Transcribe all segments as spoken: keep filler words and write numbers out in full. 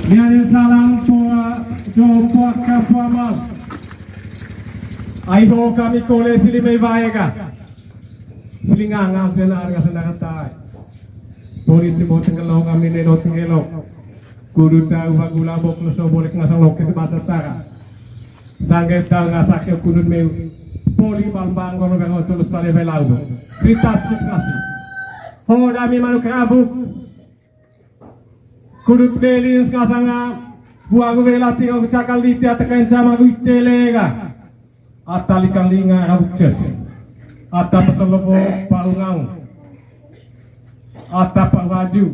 Nia nia salang poa, jo poa ka poa mal. Ai ho kami kole sili mai wae ka. Sili nganga sela arga senda katai. Poli cimo tenggelong kami neno tenggelong. Kudu tau bagula bok nuso bolek ngasang loket baca tara. Sangge tau ngasak ya kudu meu. Poli bambang gono gango tulus sale belau. Cerita sukses. Ho dami manuk rabuk. Kudut delin ngasanga, bua gu bela cika gu cakal diti ata kain sama gu itele ga. Ata likang linga rabu ces. Ata pesolobo paungau. Ata pak baju.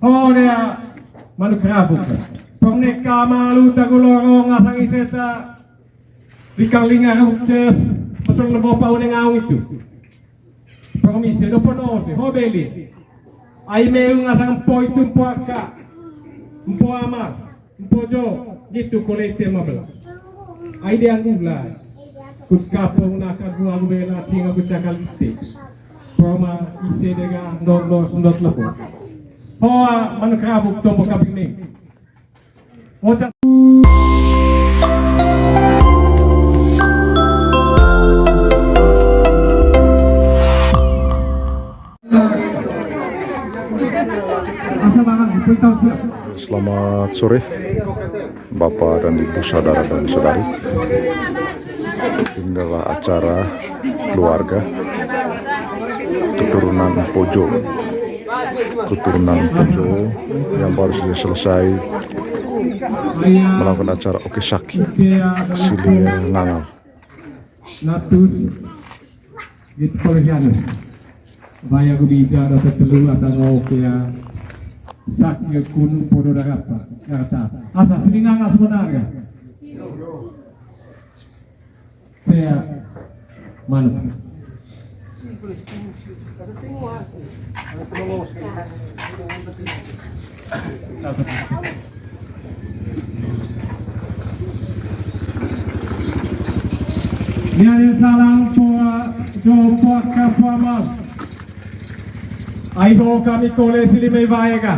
Horea manuk rabuk. Perneka malu tagu loro ngasang iseta. Likang linga rabu ces. Pesolobo pauneng aung itu. Promise do pono se ho beli. Ai meu ngasang mpo itu mpo aka. Mpo ama. Mpo jo. Gitu kole ite mabela. Ai de anggula. Kut kapung na kagu agu bela cinga ku cakal ite. Proma ise dega ndor ndor sendot lepo. Hoa manuk rabuk tombo kaping ning. Oca. Selamat sore, Bapak dan Ibu, saudara dan saudari. Inilah acara keluarga keturunan Pojo. Keturunan Pojo yang baru saja selesai melakukan acara Oke Saki. Sili ngangau. Natus, gitu, Kolosianus. Baya gu bija data telu ata ngau kea Saki kunu podo darapa. Kata, asa sili ngangau sebenarnya. Sea manuk. Nia nia salang poa, jo poa ka poa mal. Ai ho kami kole sili mai wae ka.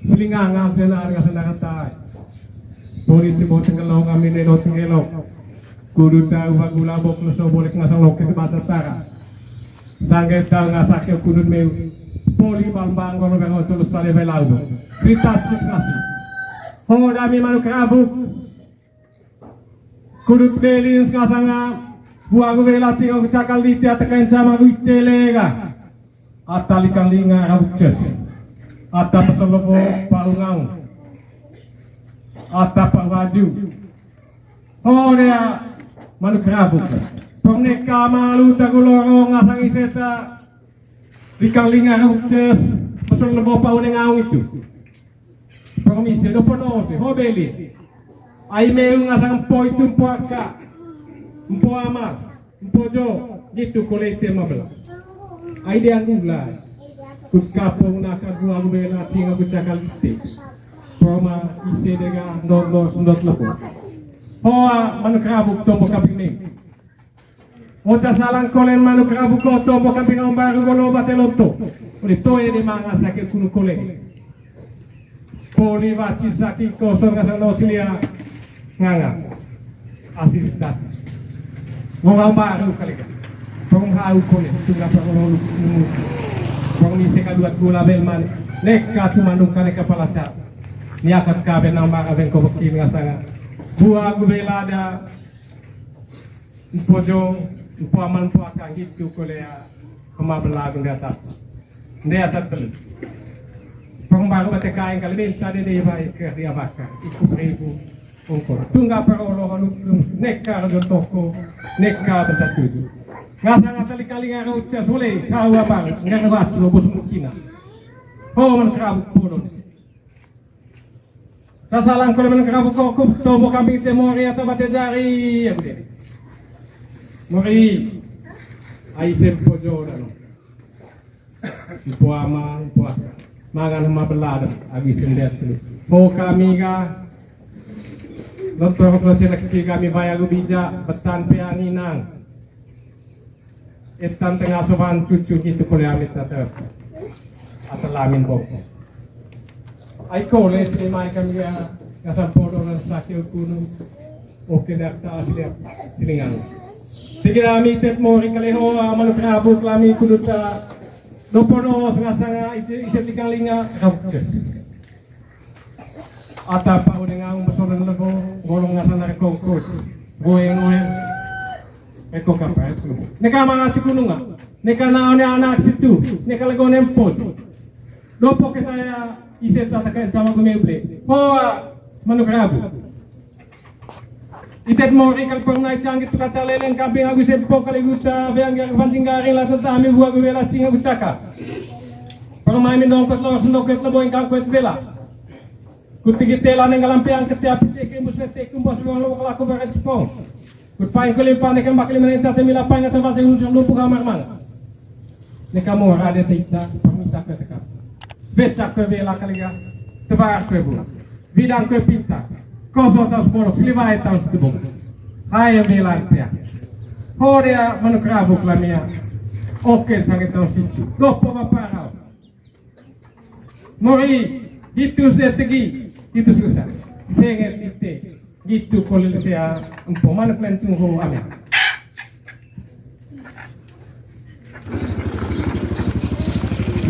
Sili nganga sela arga senda katai. Poli cimo tenggelong kami neno tenggelong. Kudu tau bagula bok nuso bolek ngasang loket baca tara. Sangge tau ngasak ya kudu meu. Poli bambang gono gango tulus sale belau. Cerita sukses. Ho dami manuk rabuk. Kudut delin ngasanga. Bua gu bela cika gu cakal diti ata kain sama gu itele ga. Ata likang linga rabu ces. Ata pesolobo paungau. Ata pak baju. Horea manuk rabuk. Perneka malu tagu loro ngasang iseta. Likang linga rabu ces. Pesolobo pauneng aung itu. Promise do pono se ho beli. Ai meu ngasang mpo itu mpo aka. Mpo ama. Mpo jo. Gitu kole ite mabela. Ai de anggula. Kut kapung na kagu agu bela cinga ku cakal ite. Proma ise dega ndor ndor sendot lepo. Hoa manuk rabuk tombo kaping ning. Oca salang kolen manuk rabu koto bo kambing aum baru bolo bate lonto. Uli toe de manga sake kunu kolen. Poli waci saki kosor ngasang no silia nganga. Asli dati. Ngong aum baru kali ka. Pong hau kolen tungga pong lolu nungu. Pong mise kaduat gula belman. Neka cuma nungka neka palaca. Niakat kaben nambah kaben kobekil ngasanga. Bua gu belada. Mpo jo, mpo aman, mpo aka gitu kolea hema belagu nde atat. Nde atat telu. Pembaru bate kain kali minta de de baik ke dia baka. Iku beribu ongkor. Tungga perolo luk luk neka rajo toko neka benta tuju. Ngasa ngata likali ngaro ucas boleh tahu apa? Ngaro bacu bos mukina. Oh, man kerabu polon. Sasalang kole manang kerabu kokup, tombo kambing te mori ata bate jari, ya bude. Mori, ai sempo jo dano. Mpo ama, mpo aka. Mangan hema beladan, agi sendet tu. Ho kami ga, lontor ko cenek ki kami baya gu bija, betan pe anginang. Etan tengah soban cucu gitu kole amit tata. Asal amin boko. Ai kole sini mai kami ya, ngasan podo na saki ukunu. Oke, dakta asli silingan. Segera mi tet mori kaleho, ah, manuk rabuk lami kuduta. Dopo no sanga-sanga ite ise tiga linga, rabuk ces. Ata pa udah ngaung besoran lebo, golong ngasan dari kongkot. Goeng-goeng. Eko kapal itu. Neka manga cukununga. Neka naone anak situ. Neka lego nempos. Dopo kita ya ise tatakan sama gumeble. Hoa manuk rabu. Itet mori kal pernah canggi tuka calelen kambing agu sempo kali guta beang yang panjing garing lah tentang ami buah gue bela cing agu caka. Permai minong kot lo sendok kot lebo ingkang kot bela. Kutigi tela neng galampe angket ya picik imbus letik kumbos ruang lo kelaku barat Jepang. Kut paing kulimpa neka mbak lima nenta temi lapang atau bahasa Indonesia lumpuh kamar mang. Neka mora de tita perminta ke teka. Becak ke bela kaliga. Tebar ke bu. Bidang ke pinta. Koso taus bolok selivai taus tebong. Hai bela pia. Horea manuk rabuk lamia. Oke sange taus situ. Dopo baparau. Mori, hitu se tegi, hitu susah. Senget ite, gitu kolil sea, empo manuk lentung ho amin.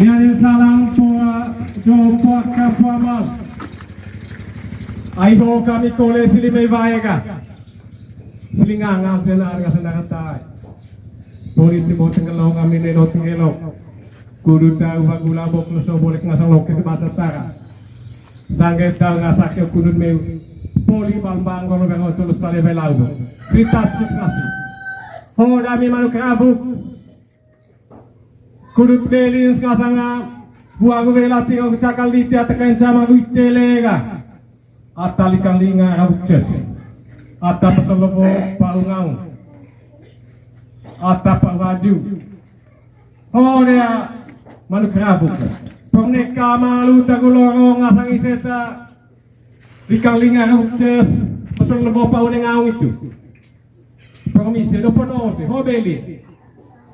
Niani salang poa, jo poa ka poa mal. Ai ho kami kole sili mai vae ka. Sili nganga sena arga sendakatai. Poli cimo tenggelong kami lelo tenggelong. Kudu tau bagula bok nuso boleh ngasang loket baca tara. Sangge tau ngasak ke kudut meu. Poli bambang kono bang otulus sale belau. Cerita sukses. Ho dami manuk rabuk. Kudut belin ngasanga. Buah gue bela cing aku cakal di tiata kain sama gue telega. Ata likang linga rabuk ces. Ata pesolobo paungaung. Ata pak baju. Horea manuk rabuk. Perneka malu taguloro ngasang iseta. Likang linga rabuk ces. Pesolobo paungaung itu. Promise do pono se ho beli.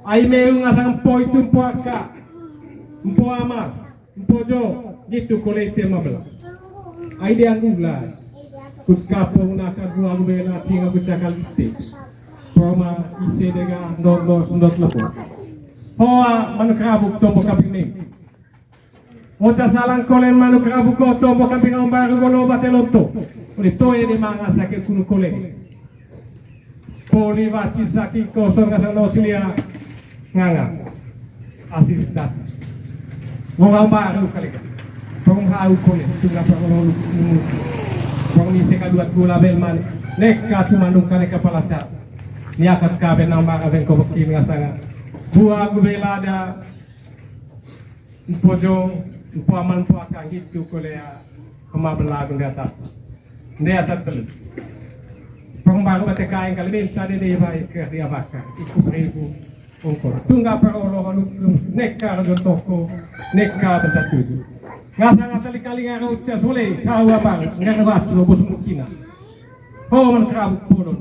Ai meu ngasang empo itu empo aka. Empo ama, empo jo, gitu kole ite mabela. Ai de anggula. Kut kapo una ka gua bela cinga ku cakal ite. Proma ise dega ndor ndor sendot lepo. Hoa manuk rabuk tombo kaping meng. Oca salang kolen manuk rabu koto, bo kambing aum baru golo bate lonto. Uli toe de manga sake kunu kolen. Poli waci saki kosong kasang no silia nganga. Asli tati. Ngomong baru kali ka. Pong hau kolen, tungga pang lolu. Pong ni seka dua gula bel man. Neka cuma nungka neka palaca. Niakat kabe nambah kabe kobeki ngasanga. Buah gubelada. Mpojo, mpoaman, mpoaka gitu kolea hema belagu ndeata. Ndeata telu. Pengbaru bate kain kali minta dede baik ke dia baka. Iku beribu ongkor. Tungga perolo hanu neka rajon toko, neka benta tuju. Ngasa ngata lika linga roca sule, kau abang, nggak ada batu, bos mukina. Ho man kerabu podo.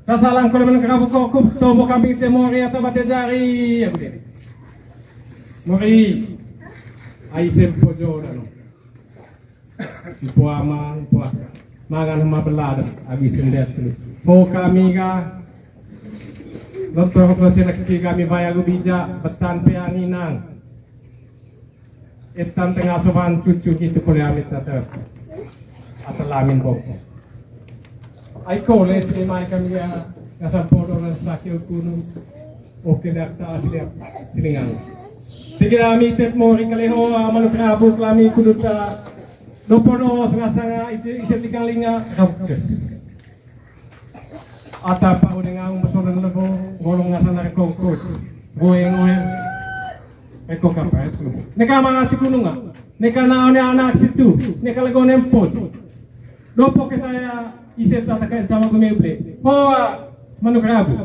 Sasalang kole meneng kerabu kokup, tombo kambing te mori atau bate jari, ya bude. Mori, ai sempo jo dano. Mpo ama, mpo aka. Mangan hema beladan, abis sendet dulu. Ho kami ga, lotor ko ceneki kami baya gu bija, betan pe anginang. Etan tengah soban cucu gitu kole amit tata. Asal amin boko. Ai kole sini mai kami ya, ngasan podo na saki ukunu. Oke, dakta asli silingan. Segera ami tet mori kaleho, aman kerabu kelami kuduta. Dopo no sanga-sanga ite ise tiga linga, rabukes. Ata pa udah ngaung besonan lebo, golong ngasan dari kongkot. Goeng-goeng. Eko kapal itu. Neka manga cukununga. Neka naone anak situ. Neka lego nempos. Dopo kita ya ise tatakan sama gumeble. Hoa manuk rabu.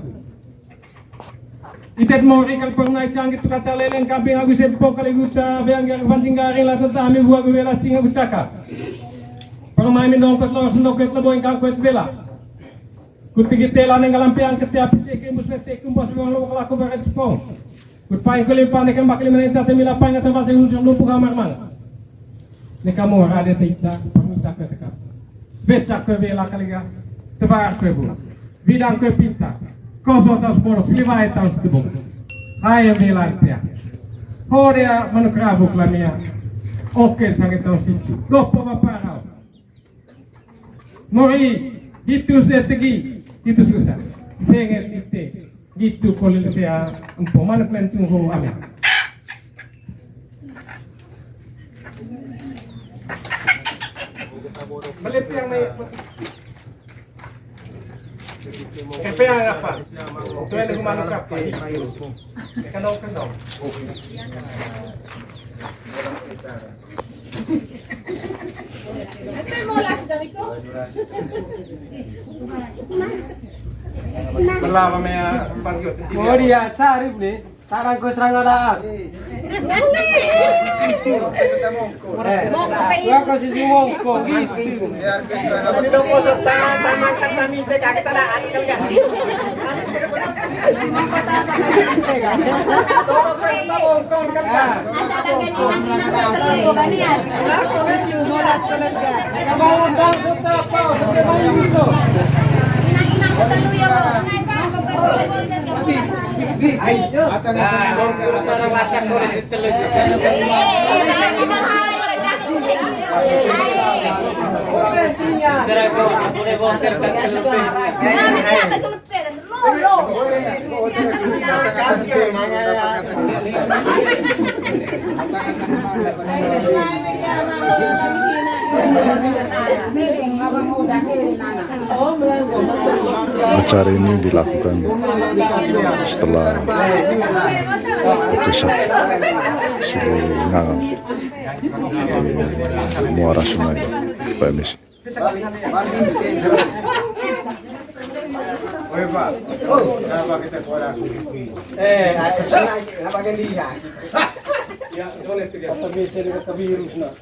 Itet mori kal pernah canggi tuka calelen kambing agu sempo kali guta beang yang panjing garing lah tentang ami buah gue bela cing agu caka. Permai minong kot lo sendok kot lebo ingkang kot bela. Kut pigi tela neng galampe angket ya picik imbus letik kumbos ruang lo kelaku barat Jepang. Kut paing kulimpa neka mbak lima nenta temi lapang atau bahasa Indonesia lumpuh kamar mang. Neka mora de tita, perminta ke teka. Beca ke bela kaliga, tebar ke bu. Bidang ke pinta. Koso taus borok, siliwai taus tebong. Hai bela pia. Horea manuk rabuk lamia. Oke, sange taus sistu. Lopo baparau. Mori, hitu se tegi, hitu susah. Senget ite, gitu kolil sea, empo manuk lentung ho amin. Balik yang naik. Kepeang apa? Tuan rumah apa? Kenal, kenal. Berlama mea panggil. Oh, dia carif nih. Tarang ko serang ada. Eh, gua kasih semua kok gitu. Tapi dong, bosok tangan sama kata minta kaki tak ada, ada kali ya. Acara ini dilakukan setelah Oke Sak Sili Ngangang di Muara Sungai, Pak M S. Eh, apa kita dia? Ya, boleh tuh dia. Tapi saya dekat virus, nah.